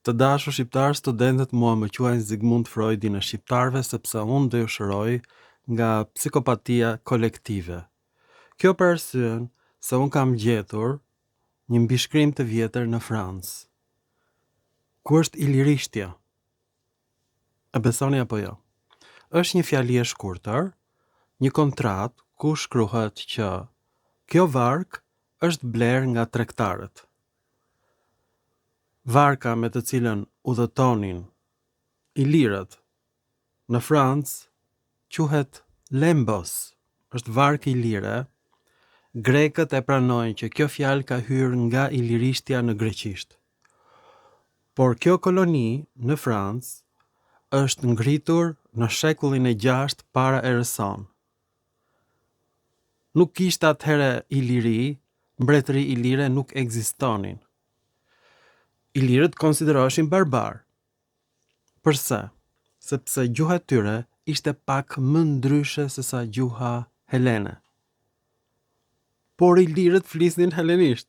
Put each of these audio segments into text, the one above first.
Të dashur shqiptarë, studentët mua më quajnë Zigmund Freudin e shqiptarëve sepse unë do ju shëroj nga psikopatia kolektive. Kjo për arsyen se unë kam gjetur një mbishkrim të vjetër në Francë. Ku është ilirishtja? E besoni apo jo? Është një fjali e shkurtër, një kontratë ku shkruhet që kjo varkë është blerë nga tregtarët. Varka me të cilën udhëtonin ilirët në Francë quhet Lembos, është varkë ilire. Grekët e pranojnë që kjo fjalë ka hyrë nga ilirishtja në greqisht. Por kjo koloni në Francë është ngritur në shekullin e gjashtë para erës sonë. Nuk kishte atëherë Iliri, mbretëri ilire nuk ekzistonin. Ilirët konsideroheshin barbarë. Përse? Sepse gjuha e tyre ishte pak më ndryshe sesa gjuha helene. Por ilirët flisnin helenisht.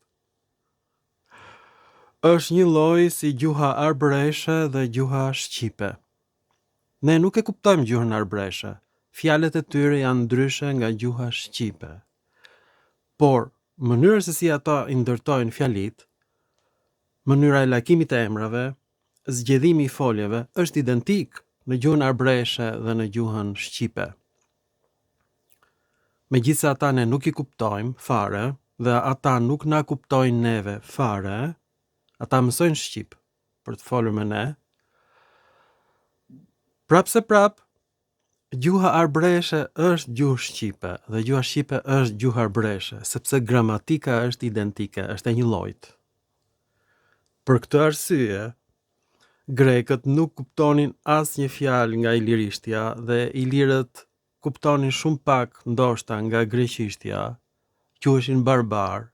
Është një lloj si gjuha arbëreshe dhe gjuha shqipe. Ne nuk e kuptojmë gjuhën arbëreshe, fjalët e tyre janë ndryshe nga gjuha shqipe. Por, mënyra se si ata i ndërtojnë fjalitë, mënyra e lakimit të emrave, zgjedhimi i foljeve është identik në gjuhën arbëreshe dhe në gjuhën shqipe. Megjithëse ata ne nuk i kuptojmë fare dhe ata nuk na kuptojnë neve fare, ata mësojnë shqip për të folur me ne. Prapë se prapë, gjuha arbëreshe është gjuhë shqipe dhe gjuha shqipe është gjuhë arbëreshe, sepse gramatika është identike, është e njëllojtë. Për këtë arsye, grekët nuk kuptonin asnjë fjalë nga ilirishtja dhe ilirët kuptonin shumë pak ndoshta nga greqishtja, quheshin barbarë,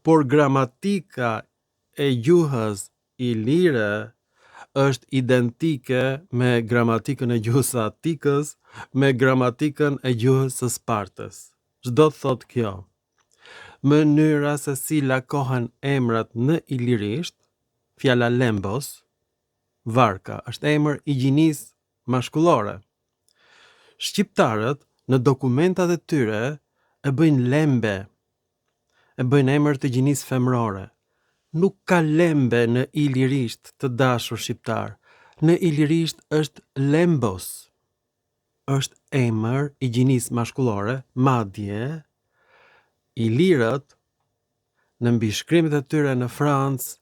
por gramatika e gjuhës ilire është identike me gramatikën e gjuhës së Atikës, me gramatikën e gjuhës së Spartës. Ç'do të thotë kjo? Mënyra se si lakohen emrat në ilirisht, fjala lembos, varka, është emër i gjinisë mashkullore. Shqiptarët në dokumentat e tyre e bëjnë lembe, e bëjnë emër të gjinisë femërore. Nuk ka lembe në ilirisht të dashur shqiptarë. Në ilirisht është lembos. Është emër i gjinisë mashkullore, madje ilirët në mbishkrimet e tyre në Francë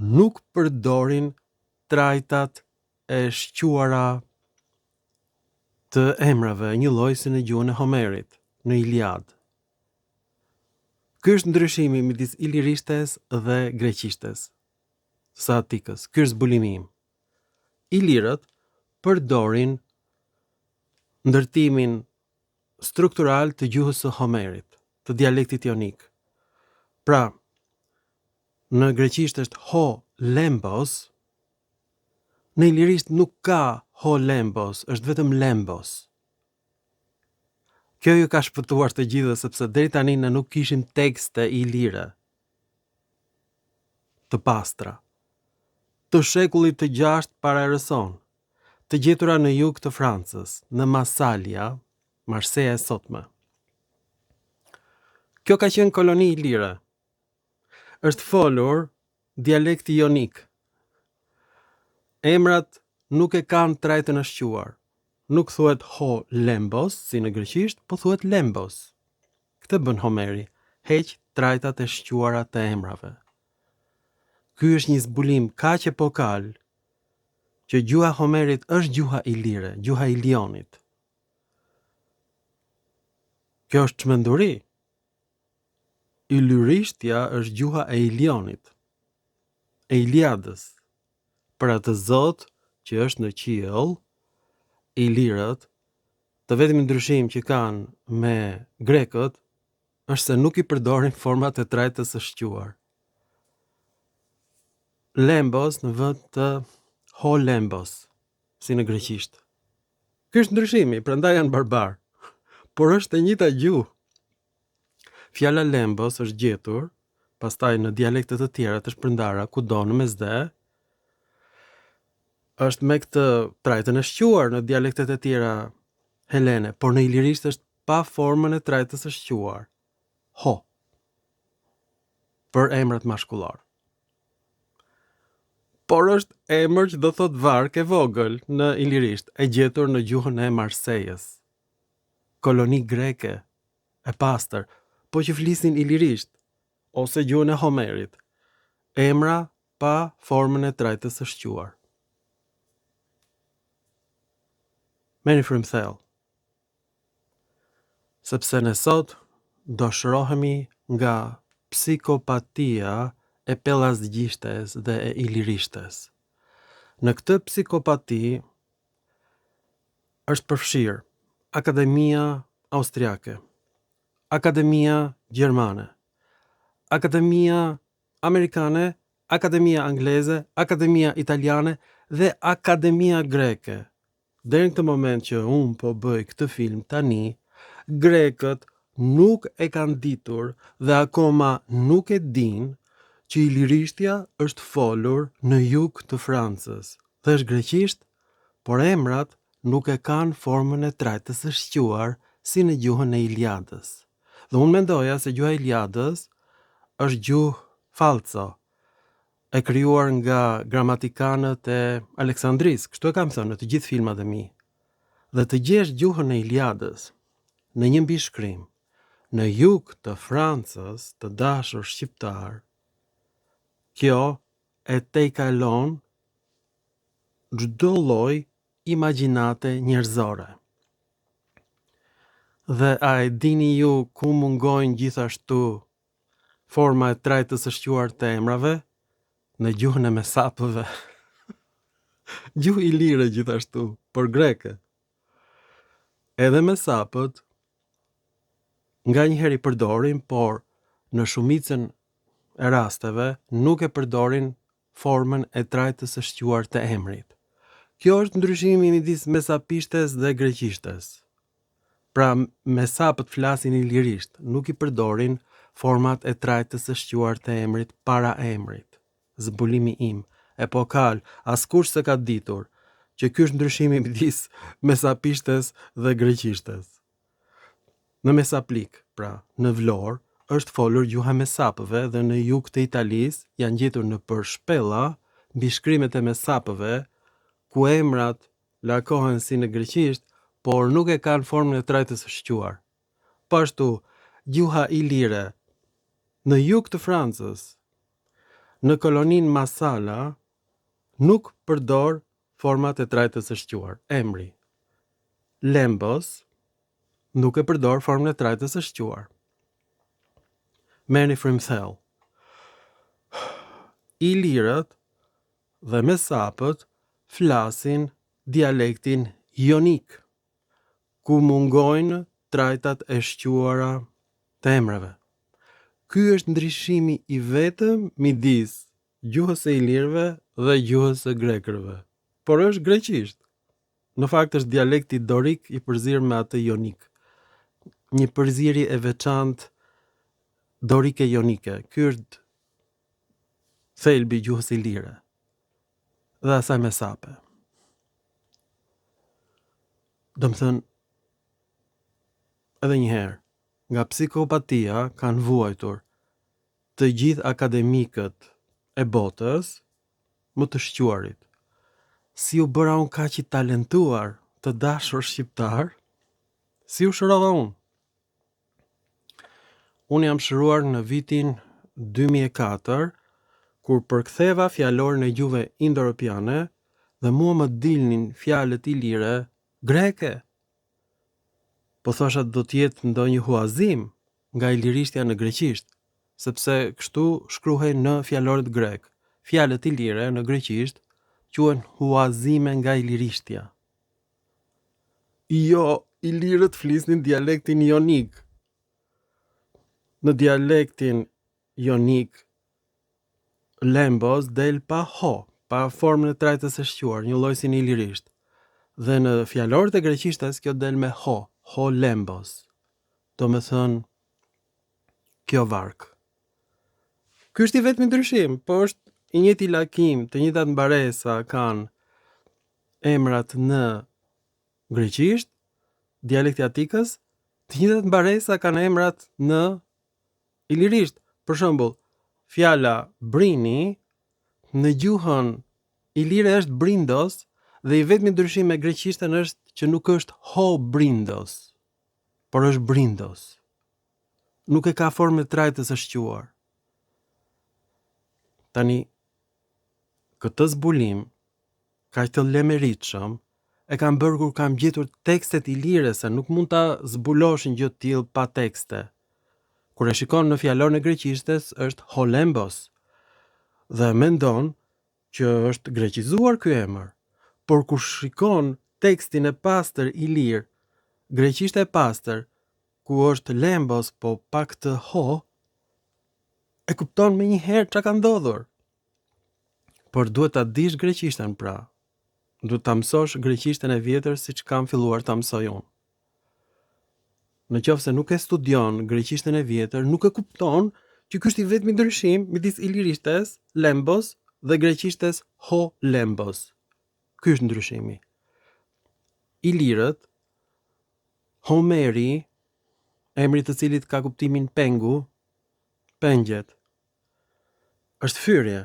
nuk përdorin trajtat e shquara të emrave, njëlloj si në gjuhën e Homerit, në Iliadë. Ky është ndryshimi midis ilirishtes dhe greqishtes së Atikës. Ky është zbulimi im. Ilirët përdorin ndërtimin struktural të gjuhës së Homerit, të dialektit jonik. Pra, në greqisht është ho lembos, Në ilirisht nuk ka ho lembos, është vetëm lembos. Kjo ju ka shpëtuar të gjithëve sepse deri tani ne nuk kishim tekste ilire të pastra të shekullit të gjashtë para erës sonë, të gjetura në jug të Francës, në Masalia, Marseja e sotme. Kjo ka qenë koloni ilire. Është folur dialekti jonik. Emrat nuk e kanë trajtën e shquar. Nuk thuhet ho lembos, si në greqisht, po thuhet lembos. Këtë bën Homeri, heq trajtat e shquara të emrave. Ky është një zbulim kaq epokal që gjuha e Homerit është gjuha ilire, gjuha e Ilionit. Kjo është çmenduri. Ilyrishtja është gjuha e Ilionit, e Iliadës. Për atë Zot që është në qiell, ilirët, të vetmin ndryshim që kanë me grekët është se nuk i përdorin format e trajtës së shquar. Lembos në vend të ho lembos, si në greqisht. Ky është ndryshimi, prandaj janë barbarë. Por është e njëjta gjuhë. Fjala lembos është gjetur pastaj në dialekte të tjera të shpërndara kudo në Mesdhe. Është me këtë trajtën e shquar në dialektet e tjera helene, por në ilirisht është pa formën e trajtës së shquar. Ho. Për emrat mashkullorë. Por është emër që do thotë varkë e vogël në ilirisht, e gjetur në gjuhën e Marsejës. Koloni greke e pastër, po që flisnin ilirisht ose gjuhën e Homerit. Emra pa formën e trajtës së shquar. Merrni frymë thellë. Sepse ne sot do shërohemi nga psikopatia e pellazgjishtes dhe e ilirishtes. Në këtë psikopati është përfshirë Akademia Austriake, Akademia Gjermane, Akademia Amerikane, Akademia Angleze, Akademia Italiane dhe Akademia Greke. Deri në këtë moment që unë po bëj këtë film tani, grekët nuk e kanë ditur dhe akoma nuk e dinë që ilirishtja është folur në jug të Francës dhe është greqisht, por emrat nuk e kanë formën e trajtës së shquar si në gjuhën e Iliadës. Dhe unë mendoja se gjuha e Iliadës është gjuhë fallco, e krijuar nga gramatikanët e Aleksandrisë, kështu e kam thënë në të gjithë filmat e mi. Dhe të gjesh gjuhën e Iliadës në një mbishkrim në jug të Francës, të dashur shqiptarë, kjo e tejkalon çdo lloj imagjinate njerëzore. Dhe a e dini ju ku mungojnë gjithashtu Forma e trajtës së shquar të emrave në gjuhën e mesapëve. Gjuhë ilire gjithashtu, por greke. Edhe mesapët nganjëherë i përdorin, por në shumicën e rasteve nuk e përdorin formën e trajtës së shquar të emrit. Kjo është ndryshimi midis mesapishtes dhe greqishtes. Pra, mesapët flasin ilirisht, nuk i përdorin format e trajtës së shquar të emrit para emrit. Zbulimi im, epokal, askush s'e ka ditur, që ky është ndryshimi midis mesapishtes dhe greqishtes. Në Mesaplik, pra, në Vlorë, është folur gjuha e mesapëve dhe në jug të Italisë janë gjetur nëpër shpella mbishkrimet e mesapëve, ku emrat lakohen si në greqisht, por nuk e kanë formën e trajtës së shquar. Po ashtu, gjuha ilire në jug të Francës, në koloninë Masala, nuk përdor format e trajtës së shquar. Emri Lembos nuk e përdor formën e trajtës së shquar. Merrni frymë thellë. Ilirët dhe mesapët flasin dialektin jonik, ku mungojnë trajtat e shquara të emrave. Ky është ndryshimi i vetëm midis gjuhës së ilirëve dhe gjuhës së grekërve. Por është greqisht. Në fakt është dialekti dorik i përzierë me atë jonik. Një përzierje e veçantë dorike jonike. Ky është thelbi i gjuhës ilire dhe asaj mesape. Domethënë, edhe një herë, nga psikopatia kanë vuajtur të gjithë akademikët e botës, më të shquarit. Si u bëra unë kaq i talentuar, të dashur shqiptarë? Si u shërova unë? Unë jam shëruar në vitin 2004, kur përktheva fjalorin e gjuhëve indoeuropiane dhe mua më dilnin fjalët ilire greke. Po thosha do të jetë ndonjë huazim nga ilirishtja në greqisht, sepse kështu shkruhej në fjalorët grekë. Fjalët ilire në greqisht quhen huazime nga ilirishtja. Jo, ilirët flisnin dialektin jonik. Në dialektin jonik, lembos del pa ho, pa formën e trajtës së shquar, njëlloj si në ilirisht. Dhe në fjalorët e greqishtes kjo del me ho, ho lembos. Domethënë, kjo varkë. Ky është i vetmi ndryshim, po është i njëjti lakim, të njëjtat mbaresa kanë. emrat në greqisht, dialekti i Atikës, të njëjtat mbaresa kanë emrat në ilirisht. Për shembull, fjala brini në gjuhën ilire është brindos dhe i vetmi ndryshim me greqishten është që nuk është ho brindos, por është brindos. Nuk e ka formën e trajtës së shquar. Tani, këtë zbulim kaq të lemeritshëm e kam bërë kur kam gjetur tekstet ilire se nuk mund ta zbulosh një gjë të tillë pa tekste. Kur e shikon në fjalorin e greqishtes është Holembos dhe mendon që është greqizuar ky emër. Por kur shikon tekstin e pastër ilir, greqishte e pastër, ku është Lembos po pa këtë ho, e kupton menjëherë ça ka ndodhur. Por duhet ta dish greqishten pra. Duhet ta mësosh greqishten e vjetër siç kam filluar ta mësoj unë. Në qoftë se nuk e studion greqishten e vjetër, nuk e kupton që ky është i vetmi ndryshim midis ilirishtes Lembos dhe greqishtes Ho Lembos. Ky është ndryshimi. Ilirët, Homeri, emri të cilit ka kuptimin pengu, pengjet, Është fyrje,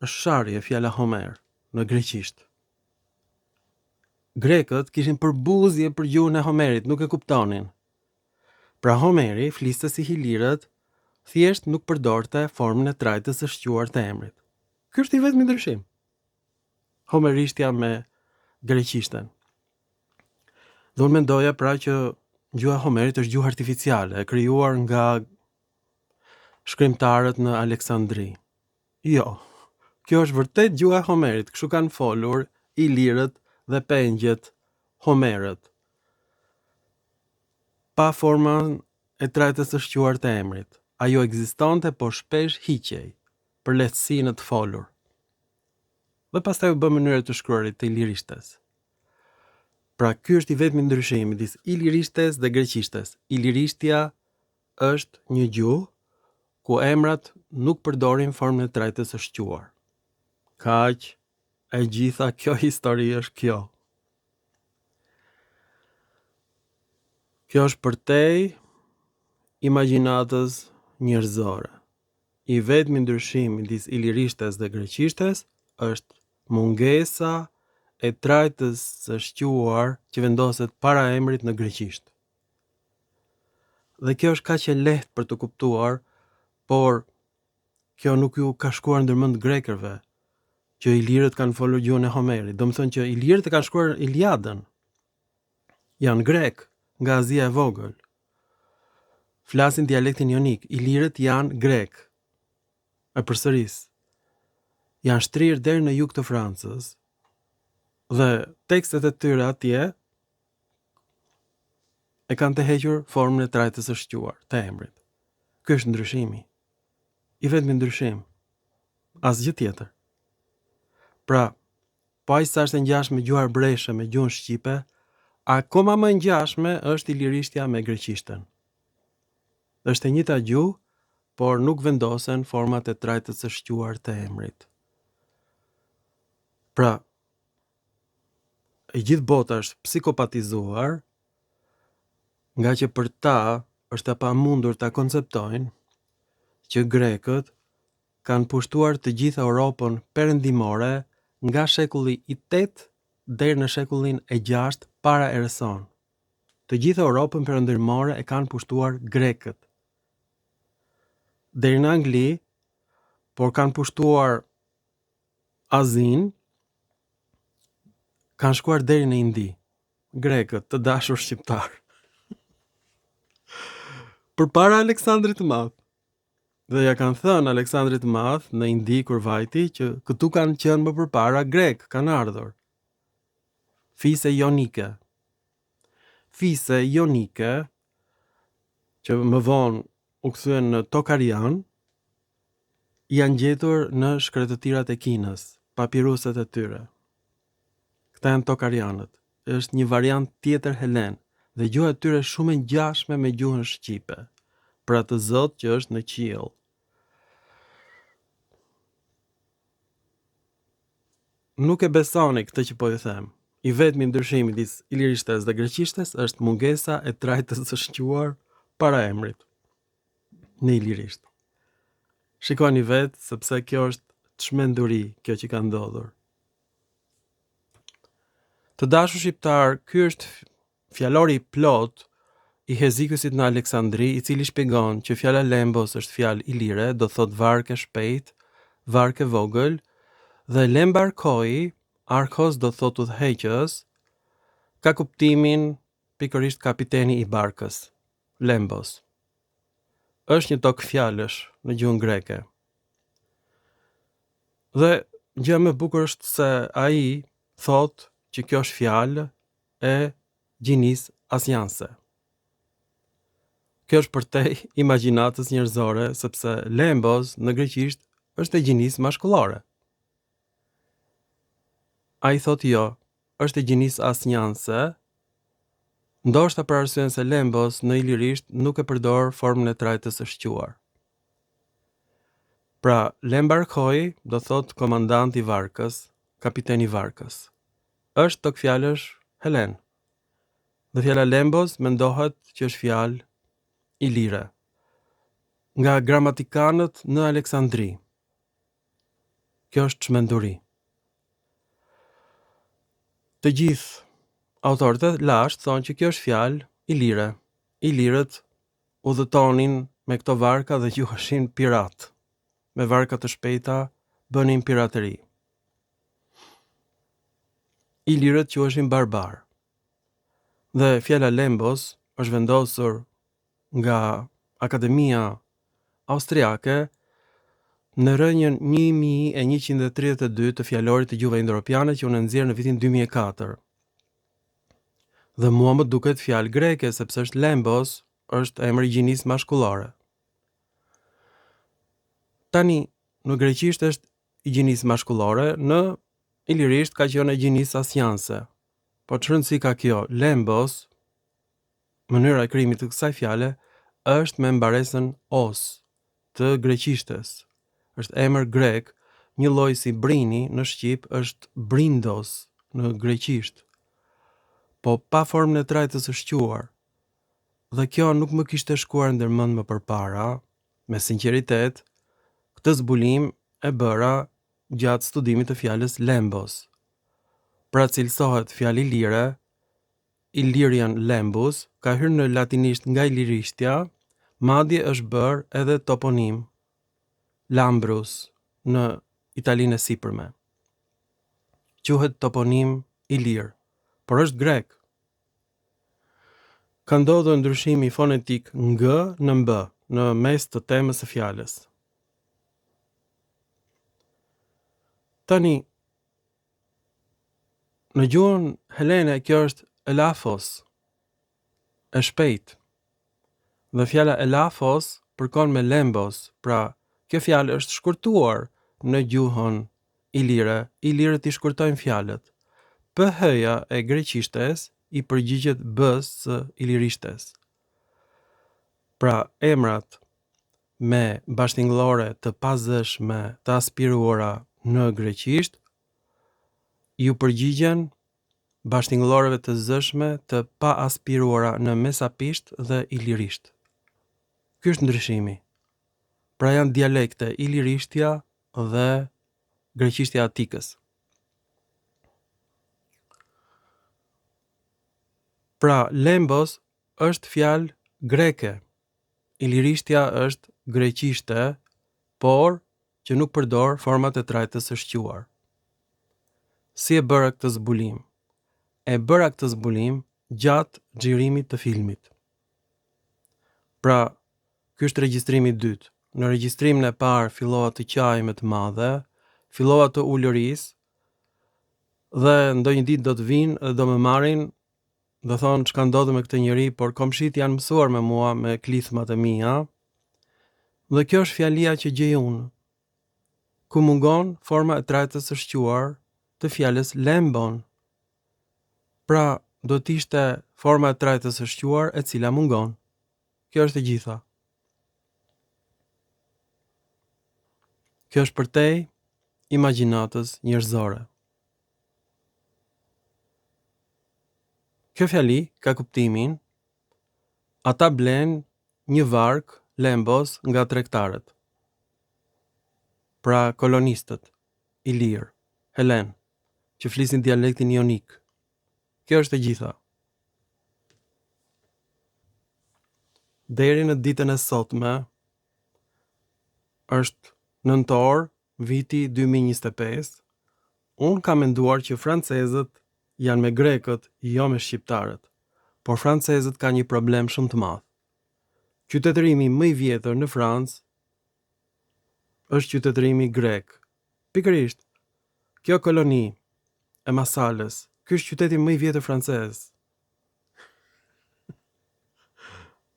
është sharje fjala Homer në greqisht. Grekët kishin përbuzje për gjuhën e Homerit, nuk e kuptonin. Pra Homeri fliste si ilirët, thjesht nuk përdorte formën e trajtës së shquar të emrit. Ky është i vetmi ndryshim. Homerishtja me greqishten. Dhe unë mendoja pra që gjuha e Homerit është gjuhë artificiale, e krijuar nga shkrimtarët në Aleksandri. Jo, kjo është vërtet gjuha e Homerit, kështu kanë folur ilirët dhe pengjet Homerët. Pa formën e trajtës së shquar të emrit. Ajo ekzistonte, po shpesh hiqej, për lehtësi në të folur. Dhe pastaj u bë mënyrë e të shkruarit të ilirishtes. Pra ky është i vetmi ndryshim midis ilirishtes dhe greqishtes. Ilirishtja është një gjuhë ku emrat nuk përdorin formën e trajtës së shquar. Kaq e gjitha kjo histori është kjo. Kjo është përtej imagjinatës njerëzore. I vetmi ndryshim midis ilirishtes dhe greqishtes është mungesa e trajtës së shquar që vendoset para emrit në greqisht. Dhe kjo është kaq e lehtë për të kuptuar, por kjo nuk ju ka shkuar ndërmend grekërve, që ilirët kanë folur gjuhën e Homerit. Domethënë që ilirët e kanë shkruar Iliadën. Janë grekë nga Azia e Vogël. Flasin dialektin jonik. Ilirët janë grekë. E përsëris. Janë shtrirë deri në jug të Francës. Dhe tekstet e tyre atje e kanë të hequr formën e trajtës së shquar të emrit. Ky është ndryshimi. I vetmi ndryshim. Asgjë tjetër. Pra, po aq sa është e ngjashme gjuha arbëreshe me gjuhën shqipe, akoma më e ngjashme është ilirishtja me greqishten. Është e njëjta gjuhë, por nuk vendosen format e trajtës së shquar të emrit. Pra, e gjithë bota është psikopatizuar, ngaqë për ta është e pamundur ta konceptojnë që grekët kanë pushtuar të gjithë Europën perëndimore nga shekulli i 8 deri në shekullin e 6 para erës sonë. Të gjithë Europën perëndimore e kanë pushtuar grekët. Deri në Angli, por kanë pushtuar Azinë, kanë shkuar deri në Indi. Grekët, të dashur shqiptarë. Përpara Aleksandrit të Madh. Dhe ja kanë thënë Aleksandrit të Madh në Indi kur vajti që këtu kanë qenë më përpara grekë, kanë ardhur. Fise jonike. Fise jonike që më vonë u kthyen në Tokarian, janë gjetur në shkretëtirat e Kinës, papiruset e tyre. Këta janë tokarianët. Është një variant tjetër helen dhe gjuha e tyre është shumë e ngjashme me gjuhën shqipe, për atë Zot që është në qiell. Nuk e besoni këtë që po ju them. I vetmi ndryshim midis ilirishtes dhe greqishtes është mungesa e trajtës së shquar para emrit në ilirisht. Shikoni vetë sepse kjo është çmenduri kjo që ka ndodhur. Të dashur shqiptarë, ky është fjalori i plotë i Hezikusit në Aleksandri, i cili shpjegon që fjala lembos është fjalë ilire, do thotë varkë e shpejtë, varkë e vogël, dhe lembarkoi, arkhos do thotë udhëheqës, ka kuptimin pikërisht kapiteni i barkës, lembos. Është një togfjalësh në gjuhën greke. Dhe gjëja më e bukur është se ai thotë që kjo është fjalë e gjinisë asnjanëse. Kjo është përtej imagjinatës njerëzore, sepse lembos në greqisht është e gjinisë mashkullore. Ai thotë jo, është e gjinisë asnjanëse, ndoshta për arsyen se lembos në ilirisht nuk e përdor formën e trajtës së shquar. Pra, lembarkoi do thotë komandant i varkës, kapiten i varkës. Është togfjalësh helen. Dhe fjala lembos mendohet që është fjalë ilire. Nga gramatikanët në Aleksandri. Kjo është çmenduri. Të gjithë autorët e lashtë thonë që kjo është fjalë ilire. Ilirët udhëtonin me këto varka dhe quheshin piratë. Me varka të shpejta bënin pirateri. Ilirët quheshin barbarë. Dhe fjala lembos është vendosur nga Akademia Austriake në rrënjën 1132 të fjalorit të gjuhëve indoeuropiane që unë e nxjerr në vitin 2004. Dhe mua më duket fjalë greke sepse është lembos, është emri i gjinisë mashkullore. Tani, në greqisht është i gjinisë mashkullore, në ilirisht ka qenë e gjinisë asnjanëse. Po ç'rëndësi ka kjo? Lembos, mënyra e krijimit të kësaj fjale është me mbaresën os të greqishtes. Është emër grek, njëlloj si brini në shqip është brindos në greqisht. Po pa formën e trajtës së shquar. Dhe kjo nuk më kishte shkuar ndër mend më përpara, me sinqeritet, këtë zbulim e bëra gjatë studimit të fjalës lembos. Pra cilësohet fjalë ilire, Illyrian lembus, ka hyrë në latinisht nga ilirishtja, madje është bërë edhe toponim, Lambrus, në Italinë e sipërme. Quhet toponim ilir, por është grek. Ka ndodhur ndryshimi fonetik ng në mb, në mes të temës së fjalës. Tani, në gjuhën helene kjo është elafos, e shpejtë. Dhe fjala elafos përkon me lembos, pra kjo fjalë është shkurtuar në gjuhën ilire, ilirët i shkurtojnë fjalët. PH-ja e greqishtes i përgjigjet B-së së ilirishtes. Pra, emrat me bashkëtingëllore të pazëshme të aspiruara në greqisht iu përgjigjen bashkëtingëlloreve të zëshme të paaspiruara në mesapisht dhe ilirisht. Ky është ndryshimi. Pra janë dialekte ilirishtja dhe greqishtja e Atikës. Pra, lembos është fjalë greke. Ilirishtja është greqishte, por që nuk përdor format e trajtës së shquar. Si e bëra këtë zbulim? E bëra këtë zbulim gjatë xhirimit të filmit. Pra, ky është regjistrimi i dytë. Në regjistrimin e parë fillova të qaj me të madhe, fillova të ulëris dhe ndonjë ditë do të vijnë dhe do më marrin do thonë ç'ka ndodhur me këtë njeri, por komshitë janë mësuar me mua me klithmat e mia. Dhe kjo është fjalia që gjej unë. Ku mungon forma e trajtës së shquar të fjalës lembon. Pra, do të ishte forma e trajtës së shquar e cila mungon. Kjo është e gjitha. Kjo është përtej imagjinatës njerëzore. Kjo fjali ka kuptimin ata blenë një varkë lembos nga tregtarët. Pra kolonistët, ilirë, helenë, që flisnin dialektin jonik. Kjo është e gjitha. Deri në ditën e sotme është nëntor viti 2025, unë kam menduar që francezët janë me grekët, jo me shqiptarët. Por francezët kanë një problem shumë të madh. Qytetërimi më i vjetër në Francë është qytetërimi grek. Pikërisht, kjo koloni e Masalës, ky është qyteti më i vjetër francez.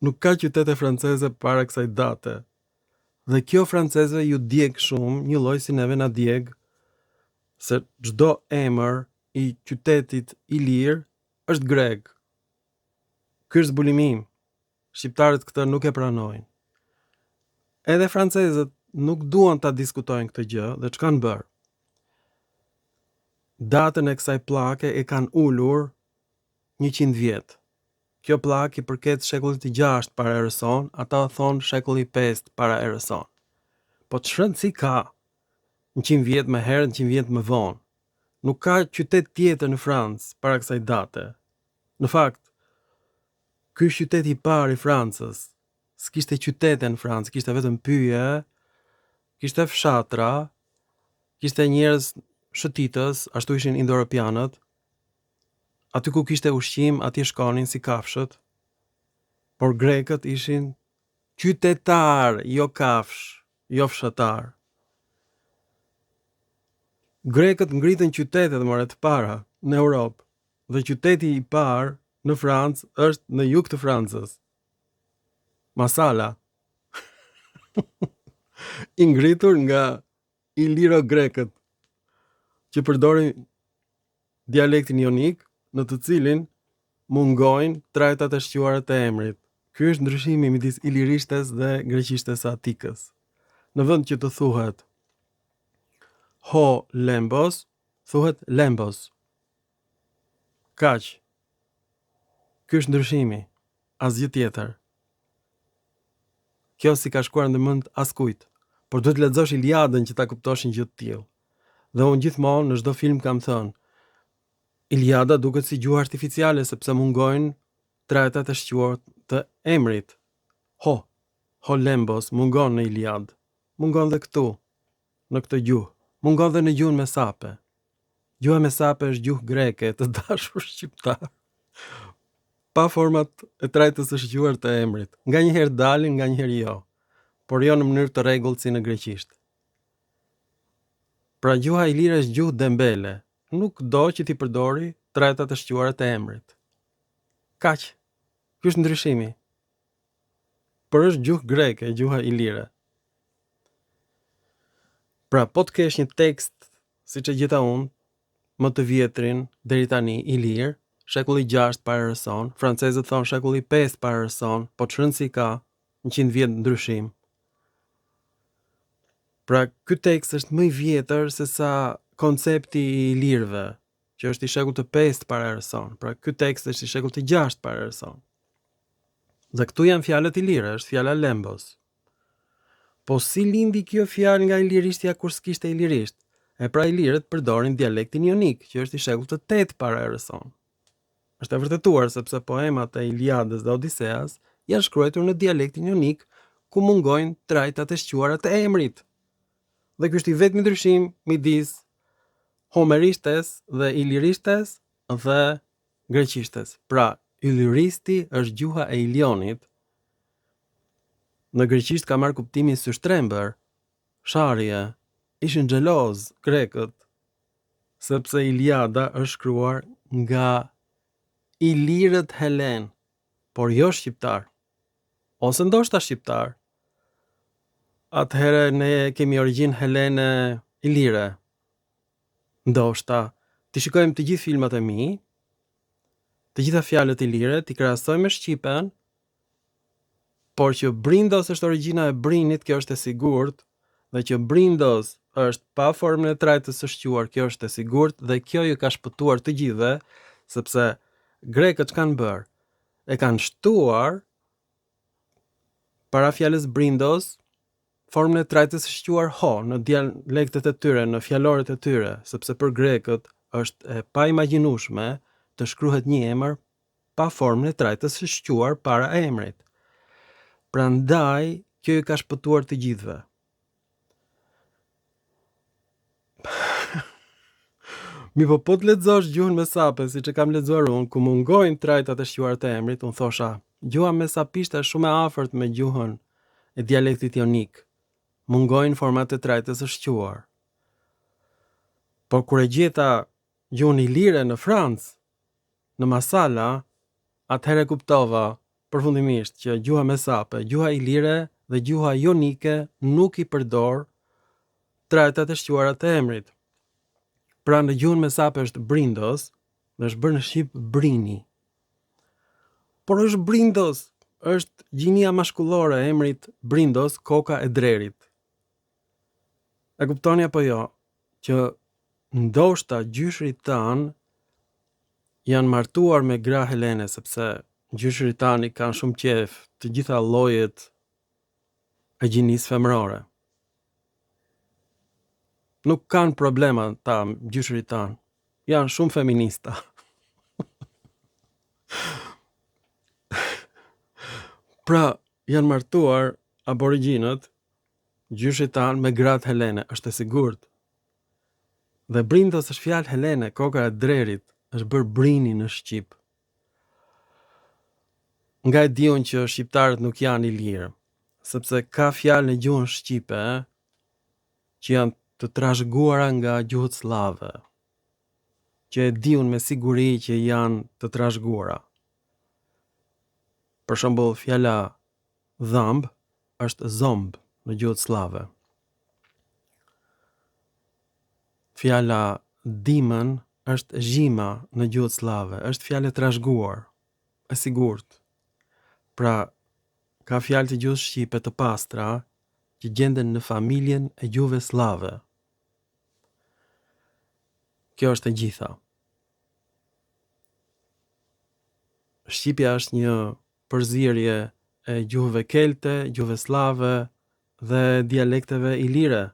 Nuk ka qytete franceze para kësaj date. Dhe kjo francezëve ju djeg shumë, njëlloj si neve na djeg se çdo emër i qytetit ilir është grek. Ky është zbulimi im. Shqiptarët këtë nuk e pranojnë. Edhe francezët nuk duan ta diskutojnë këtë gjë dhe ç'kanë bërë? Datën e kësaj pllake e kanë ulur 100 vjet. Kjo pllakë i përket shekullit të 6 para erës sonë, ata thonë shekulli 5 para erës sonë. Po ç'rëndësi ka 100 vjet më herët, 100 vjet më vonë? Nuk ka qytet tjetër në Francë para kësaj date. Në fakt, ky është qyteti i parë i Francës. S'kishte qytete në Francë, kishte vetëm pyje, kishte fshatra, kishte njerëz shëtitës, ashtu ishin indoeuropianët. Aty ku kishte ushqim, atje shkonin si kafshët. Por grekët ishin qytetarë, jo kafshë, jo fshatarë. Grekët ngritën qytetet more të para në Europë dhe qyteti i parë në Francë është në jug të Francës. Masala. I ngritur nga iliro-grekët që përdorin dialektin jonik, në të cilin mungojnë trajtat e shquara të emrit. Ky është ndryshimi midis ilirishtes dhe greqishtes së Atikës. Në vend që të thuhet ho lembos, thuhet lembos. Kaq. Ky është ndryshimi, asgjë tjetër. Kjo s'i ka shkuar ndër mend askujt, por duhet të lexosh Iliadën që ta kuptosh një gjë të tillë. Dhe unë gjithmonë në çdo film kam thënë, Iliada duket si gjuhë artificiale sepse mungojnë trajtat e shquara të emrit. Ho, ho lembos mungon në Iliadë. Mungon dhe këtu, në këtë gjuhë. Mungon dhe në gjuhën mesape. Gjuha mesape është gjuhë greke, të dashur shqiptarë. Pa format e trajtës së shquar të emrit. Nganjëherë dalin, nganjëherë jo. Por jo në mënyrë të rregullt si në greqisht. Pra gjuha ilire është gjuhë dembele, nuk do që t'i përdori trajtat e shquara të emrit. Kaq. Ky është ndryshimi. Por është gjuhë greke, gjuha ilire. Pra, po të kesh një tekst, siç e gjeta unë, më të vjetrin deri tani ilir, shekulli 6 para erës sonë, francezët thonë shekulli 5 para erës sonë, po ç'rëndësi ka, 100 vjet ndryshim. Pra, ky tekst është më i vjetër se sa koncepti i ilirëve, që është i shekullit të 5 para erës sonë. Pra, ky tekst është i shekullit të 6 para erës sonë. Dhe këtu janë fjalët ilire, është fjala lembos. Po si lindi kjo fjalë nga ilirishtja kur s'kishte ilirisht? E pra ilirët përdorin dialektin jonik, që është i shekullit të 8 para erës sonë. Është e vërtetuar sepse poemat e Iliadës dhe Odiseas janë shkruajtur në dialektin jonik ku mungojnë trajtat e shquara të emrit. Dhe ky është i vetmi ndryshim midis homerishtes dhe ilirishtes dhe greqishtes. Pra, illyristi është gjuha e Ilionit. Në greqisht ka marrë kuptimin syshtrembër, sharje, ishin xhelozë grekët, sepse Iliada është shkruar nga ilirët helenë, por jo shqiptarë. Ose ndoshta shqiptarë. Atëherë ne kemi origjinë helene ilire. Ndoshta t'i shikojmë të gjithë filmat e mi, të gjitha fjalët ilire, t'i krahasojmë me shqipen, Por që Brindos është origjina e Brinit, kjo është e sigurt, dhe që Brindos është pa formën e trajtës së shquar, kjo është e sigurt dhe kjo ju ka shpëtuar të gjithëve, sepse Grekët ç'kanë bërë? E kanë shtuar para fjalës brindos formën e trajtës së shquar ho në dialektet e tyre, në fjalorët e tyre, sepse për grekët është e paimagjinueshme të shkruhet një emër pa formën e trajtës së shquar para emrit. Prandaj kjo ju ka shpëtuar të gjithëve. Mirëpo po të lexosh gjuhën mesape, siç e kam lexuar unë, ku mungojnë trajtat e shquara të emrit, unë thosha, gjuha mesapishte është shumë e afërt me gjuhën e dialektit jonik. Mungojnë format e trajtës së shquar. Por kur e gjeta gjuhën ilire në Francë, në Masala, atëherë e kuptova përfundimisht që gjuha mesape, gjuha ilire dhe gjuha jonike nuk i përdor trajtat e shquara të emrit. Pra në gjuhën mesape është brindos dhe është bërë në shqip brini. Por është brindos, është gjinia mashkullore e emrit brindos, koka e drerit. E kuptoni apo jo që ndoshta gjyshërit tanë janë martuar me gra helene sepse gjyshërit tanë i kanë shumë qejf të gjitha llojet e gjinisë femërore. Nuk kanë problema ata gjyshërit tanë. Janë shumë feminista. pra, janë martuar aborigjinët, gjyshërit tanë me gratë helene, është e sigurt. Dhe brindos është fjalë helene, koka e drerit, është bërë brini në shqip. Nga e di unë që shqiptarët nuk janë ilirë, sepse ka fjalë në gjuhën shqipe që janë të trashëguara nga gjuhët sllave, që e di unë me siguri që janë të trashëguara. Për shembull, fjala dhëmb është zomb në gjuhët sllave. Fjala dimën është zhima në gjuhët sllave, është fjalë e trashëguar, e sigurt. Pra, ka fjalë të gjuhës shqipe të pastra që gjenden në familjen e gjuhëve sllave. Kjo është e gjitha. Shqipja është një përzierje e gjuhëve kelte, gjuhëve sllave dhe dialekteve ilire,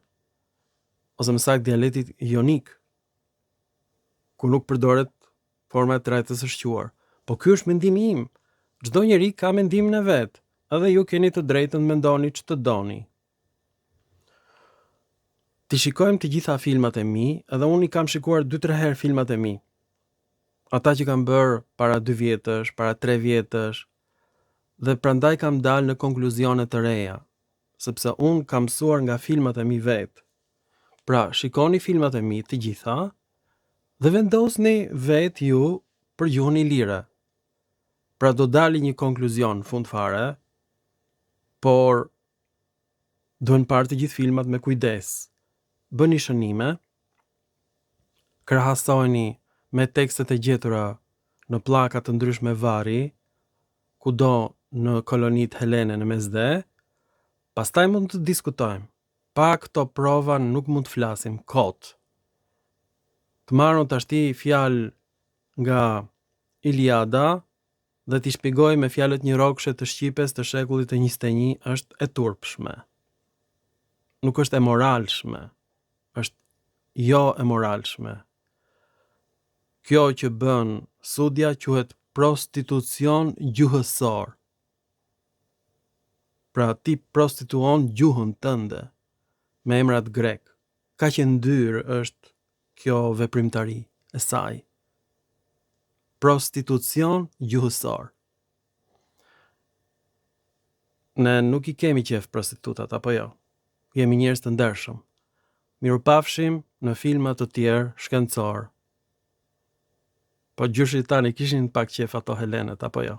ose më saktë dialektit jonik, ku nuk përdoret forma e trajtës së shquar. Po ky është mendimi im. Çdo njeri ka mendimin e vet, edhe ju keni të drejtën të mendoni ç'të doni. T'i shikojmë të gjitha filmat e mi, edhe unë i kam shikuar 2-3 herë filmat e mi. Ata që kam bërë para 2 vjetësh, para 3 vjetësh, dhe prandaj kam dalë në konkluzione të reja, sepse unë kam mësuar nga filmat e mi vetë. Pra, shikoni filmat e mi të gjitha dhe vendosni vetë ju për gjuhën ilire. Pra do dali një konkluzion në fund fare, por duhen parë të gjithë filmat me kujdes. Bëni shënime, krahasojini me tekstet e gjetura në pllaka të ndryshme varri, kudo në kolonitë helene në Mesdhe, pastaj mund të diskutojmë. Pa këto prova nuk mund të flasim kot. Të marr unë tashti fjalë nga Iliada dhe t'i shpjegoj me fjalët njërokëshe të shqipes të shekullit të 21 është e turpshme. Nuk është e moralshme. Është jo e moralshme. Kjo që bën Sudja quhet prostitucion gjuhësor. Pra ti prostituon gjuhën tënde me emrat grekë. Kaq e ndyrë është kjo veprimtari e saj. Prostitucion gjuhësor. Ne nuk i kemi qejf prostitutat, apo jo? Jemi njerëz të ndershëm. Mirupafshim në filma të tjerë shkencorë. Po gjyshërit tanë i kishin pak qejf ato helenet, apo jo?